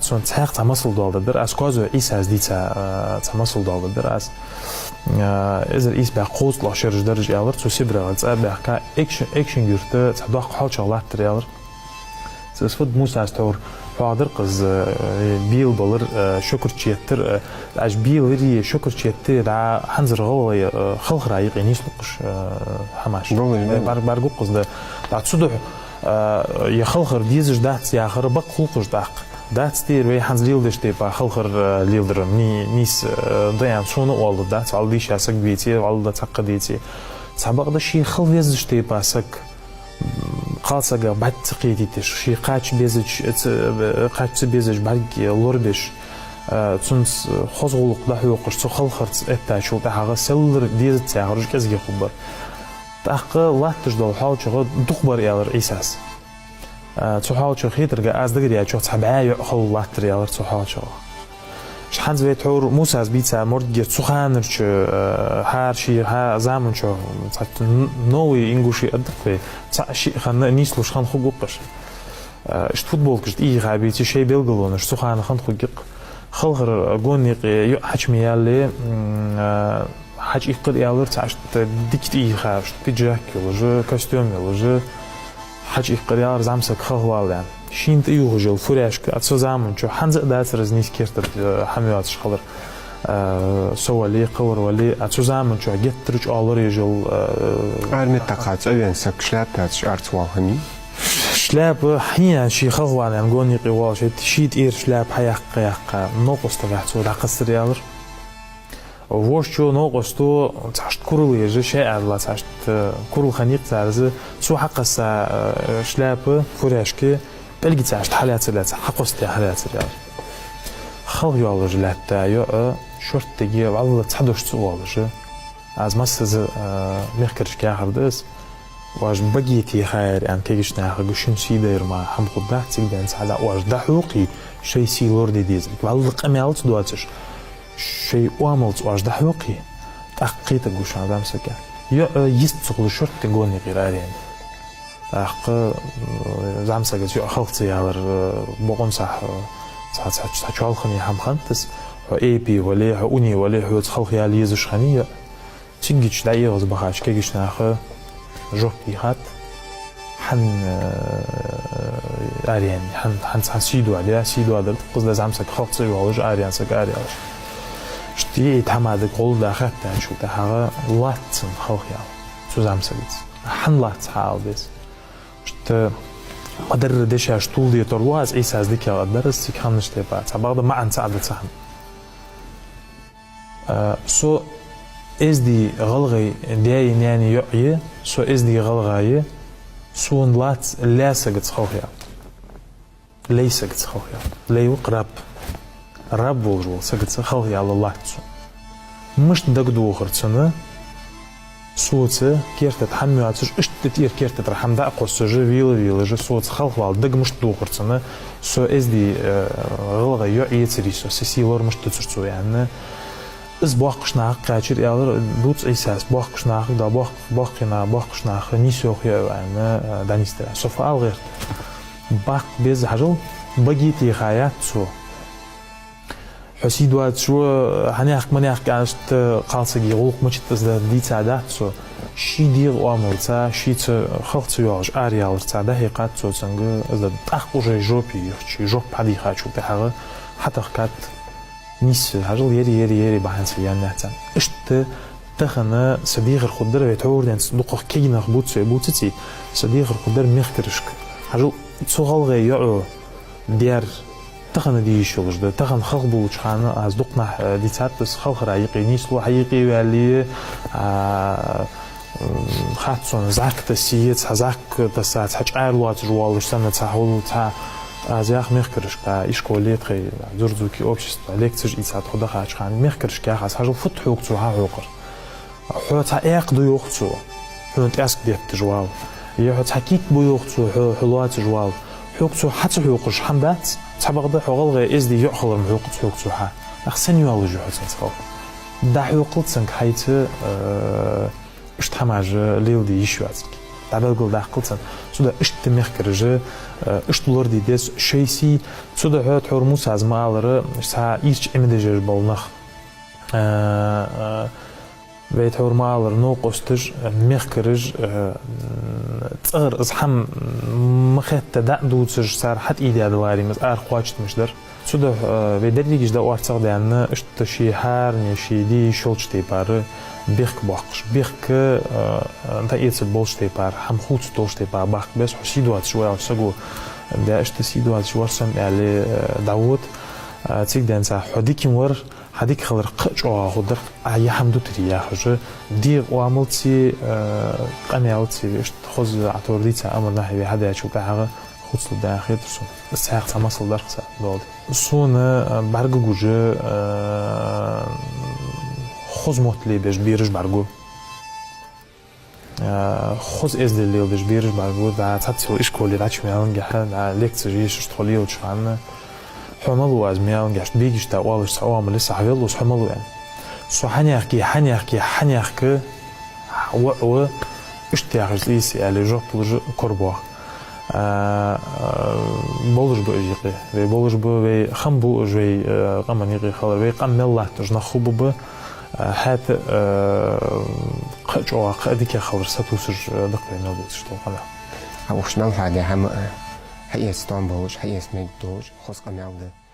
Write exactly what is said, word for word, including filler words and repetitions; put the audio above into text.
Сона цхьаькха цхьа масал доаладергдар аз, Коазой Ӏийсас дийца, а, цхьа масал доаладергдар аз. А, эзар ийс бӀаь кхузткъа шераш дараш, аьлар, цу Сибрера цӀа баьхка, Экшин, Экшин-Юрта цхьа доккха хьоалчагӀ латтар, аьлар. Цу фуд Мусас тхьовра хьоахадир-кх из, э, белабалар, э, шо курчеттар, э, аш белари шо курчеттари дӀа хӀанзара гӀалгӀай, э, халхара юкъе нийслу-кх уж, э, хӀамаш. Гой, гой. БӀарг-, бӀаргагу-кх из да. ДӀа цудухьа, э, е халхар дезаш дац яхар бакъ хул-кх уж тӀаккха. Дац тӀера вай хӀанз леладеча тайпара халхар, э, леладар, ни-, нийса, э, да аьнна сона а оалаш дац, вӀалла дийша саг веце, вӀалла цхьаккха деце. Цхьабакъда ший хила везача тайпара саг, м, кхалсагах бӀарг ца кхетийташ, ший кхача безача, ца, э, кхача ца безача бӀарг лорабеш, э, цунца хоза гӀулакх дӀахьокхаш, цу халхарца эттачул тӀехьагӀа селлара дезац яхар уж кӀезига хургбар. ТӀаккха латташ дола хьоалчагӀ дукха бар, аьлар Ӏийсас. А, цу хьоалчагӀа хетарга, аз дагадоагӀачох, цхьа бӀаь йоӀ хала латтар, аьлар, цу хьоалчагӀа. Ш-, хӀанз вай тхьовра Мусас бийца морггера цу ханарча, а, хӀара ший хьа-, заман чу цхьа н-, новые ингуши аргда-кх вай, цхьа шиъ хинна нийслуш хинна хургва-кх уж. А, иштта футболкаш тӀехьа бийца шоай белгалонаш цу хана хинна хургья-кх. Халхар гонна юкъе йоӀ хьачуме ялале, м, а, хьачуиккхар, аьлар, цхьа иштта дика тӀехьа, иштта пиджак йолаш, костюм йолаш, хьачуиккхар, аьлар, зӀамсаг халхавала аьнна. Шийна тӀаювхаш йола фуражка, а, цу заман чу хӀанз а дацар из нийса керта тӀа, э, хӀама йоацаш хилар. Э, со вале, кхывар вале, а, цу заман чу геттара чӀоагӀа лораеш йола, э, арме тӀа кхы цӀавена саг шляпа яьцаш арц вала хиннай. Шляпа, хье, ший халхавала аьнна гонна юкъе воалаш, ший тӀера шляпа хьаяккха-яккха, новкъостагӀа цо дӀакхессар, аьлар. Вокхо новкъосто цхьа иштта курал еш, шоай Ӏаьдалца цхьа иштта курал хиннай-кх цар из, цо хьакхесса, э, шляпа, фуражка, пӀелгаца иштта хьалаьца-лаьца, хьакхоссадаь хьалаьцар, аьлар. Халхайоалаш лаьтта йоӀ, шорттиге вӀалла цхьа дош ца оалаш. Аз массаза, э, мехкарашка яхар да из. Оаш баге техаяр аьнна кагийча наха шун сий дайра мара хӀама хургдац, цига денз хьада оаш дӀахьокхе, шоай сий лораде дезарг. ВӀалла къамаьлца доацаш, шоай оамалца оаш дӀахьокхе, тӀаккха кхетаргва шоана зӀамсага. ЙоӀ йист ца хулаш шорттиге гонна юкъера араяьннай. ТӀаккха, м, зӀамсагаца йоӀ халха ца ялар, э, бокъонца, э, цхьа, цхьа, цхьа чоалхане хӀама хиннад из. Хьо эпе вале, хьо уне вале, хьоца халхаяла езаш хиннай йоӀ. Цигга дӀаэгӀазбахача кагийча наха жоп дийхад, хӀана, э, араяьннай, хӀана, хӀана, хӀана сий доадаьд, сий доадар да-кх из, зӀамсаг халха ца йоалаш, араяьнна саг араяьлча. Иштта из тхьамадага гӀолла дӀахаьттачул тӀехьагӀа латт цунна халхаяла цу зӀамсагаца. ХӀана латт хьаала беза. Иштта ма дарра дешаш тувладе тарлу аз, Ӏийсас дикагӀа аргдар из, цига хиннача тайпара. Цхьабакъда маӀан цаӀ да цу хӀаман. А, со эздий гӀалгӀай даьи наьнеи йоӀ я, со эздий гӀалгӀа я, сона латт лай сагаца халхаяла. Лай сагаца халхаяла. Лай ва-кх раб. Раб волаш вола сагаца халхаяла латт сона. Мишта дагадохар цунна, соца керта тӀа хӀама йоацаш, иштта тӀера керта тӀара хӀама дӀакхоссаш, вела-велаш, соца халхавала дага мишта дохар цунна, со эздий, э, гӀалгӀай йоӀ яцаре, со, са сий лора мишта дацар цо, аьнна. Из боккхийча нахага кхаьчар, аьлар, дувц Ӏийсас, боккхийча нахага, да, боккх-, боккхий на-, боккхийча наха нийсйоах йоӀ, аьнна, э, дӀанийсдир. Со фу ала гӀерт? Баккха беза, хьажал, баге техаяьяц цо. Хьо сий доацаш ва, хьанехк-манехк аьнна, иштта кхалсага гӀулакх мичад из да дийцадац цо. Ший дегӀа оамалца, шийца халха ца йоалаш араяларца дӀахьекхад цо цунга из да. ТӀаккха уже жопе йихча, жоп хьадийхачул тӀехьагӀа хьатахкад нийсса, хьажал, ер, ер, ер бахьанца яьннаяц цунна. Иштта тахан са дехар хургдар, вай тхьовра денз дукхагӀа кагий нах бувц вай, бувцаций, са дехар хургдар мехкарашка. Хьажал, цу гӀалгӀай йоӀо даьр тахан де йиш йолаш да. Тахан халхабувлача хана аз дукха наха, э, дийцад из, халхара юкъе нийслу, хьаюкъе ваьле, а, м, хац сона, зӀамсаг тассе, цхьа зӀамсаг тасса, цхьа чкъаьра лоацаш воаллаш санна, цхьа хьул, цхьа, аз ях мехкарашка, ишколе тхай, Дзурдзуки общества лекцеш ийцад тхо дахача хана, мехкарашка ях аз, хьажал, фуд хьога цо хьахьокхар. Хьо цхьа экха да йоах цо, хьона тӀаьск детташ вала. Е хьо цхьа кик ба йоах цо, хьо, хьо лоацаш вала. Хьога цо хьа ца хьокхаш хӀама дац, цхьабакъда хьо гӀалгӀай эздий йоӀ хилар ма хьокх цо хьога цо хьа. Нах сенна йоаллаш я хьо цунца халха? ДӀахьокхал цунга хьайца, э, иштта хӀамаш леладе йиш йоацилга. ДӀабелгалдаккхал царна. Цудухьа иштта мехкараш, э, иштта лораде деза шоай сий. Цудухьа тхьовра Мусас ма аллара, цхьа ийрча Ӏимадеш бола нах. Э, э, вай тхьовра ма аллара новкъосташ, э, мехкараш, э, м, цӀагӀара из хӀама ма хетта дӀа а дувцаш, цар хьатӀаийдеш даларе, из ара кхоачийташ дар. Цудухьа, э, вай деррига иштта дӀа орцагӀдаьнна, иштта ший хӀаране, ший де йиш йолча тайпара бехк боаккхаш. Бехк, э, э, дӀаэцаргболча тайпара, хӀама хувцаргдолча тайпара бахка беза, хьо сий доацаш ва аьлча саго. Да, иштта сий доацаш вар со-м аьле, э, дӀавода. Э, цига денз хьо дика вар, хьа дика хилар кхы а чӀоагӀа хургдар, Ӏа ер хӀама дутаре яхаш. ДегӀа оамалца, э, къамаьлца, иштта хоза Ӏа товр дийца амар нахьи вай хьадаьчул тӀехьагӀа хувцалургда аьнна хетар сона. Из цхьаькха цхьа масал дар-кх са долда. Сона, э, бӀаргагуш, э, хоза мотт лебеш бераш бӀаргагу. Э, хоза эздел леладеш бераш бӀаргагу, да, цхьацца йола ишколе дӀачу маьлангахьа, да, лекцеш еш иштта хьо лелача хана. Хьо малав аз маьлангахьа, бегашта оалаш цхьа оамал я са, хьавеллус хьо малав аьнна. Со хьанехке, хьанехке, хьанехке, воӀ ва, иштта яхаш цӀийса аьле, жоп луш корабоах. А, а, болаш ба уж юкъе. Вай болаш ба, вай хам бу уж вай, а, къаман юкъе хилар. Вай къам мел латташ нах хургба, а, хӀаьта, а, кхы а чӀоагӀа, кхы а дикагӀа хилар сатувсаш, а, да-кх вай мел дувцаш дола къамаьл. Хьа уж мел хьаде хӀама, а, хьаэца товш болаш, хьаэца мегаш долаш, хоза къамаьл да.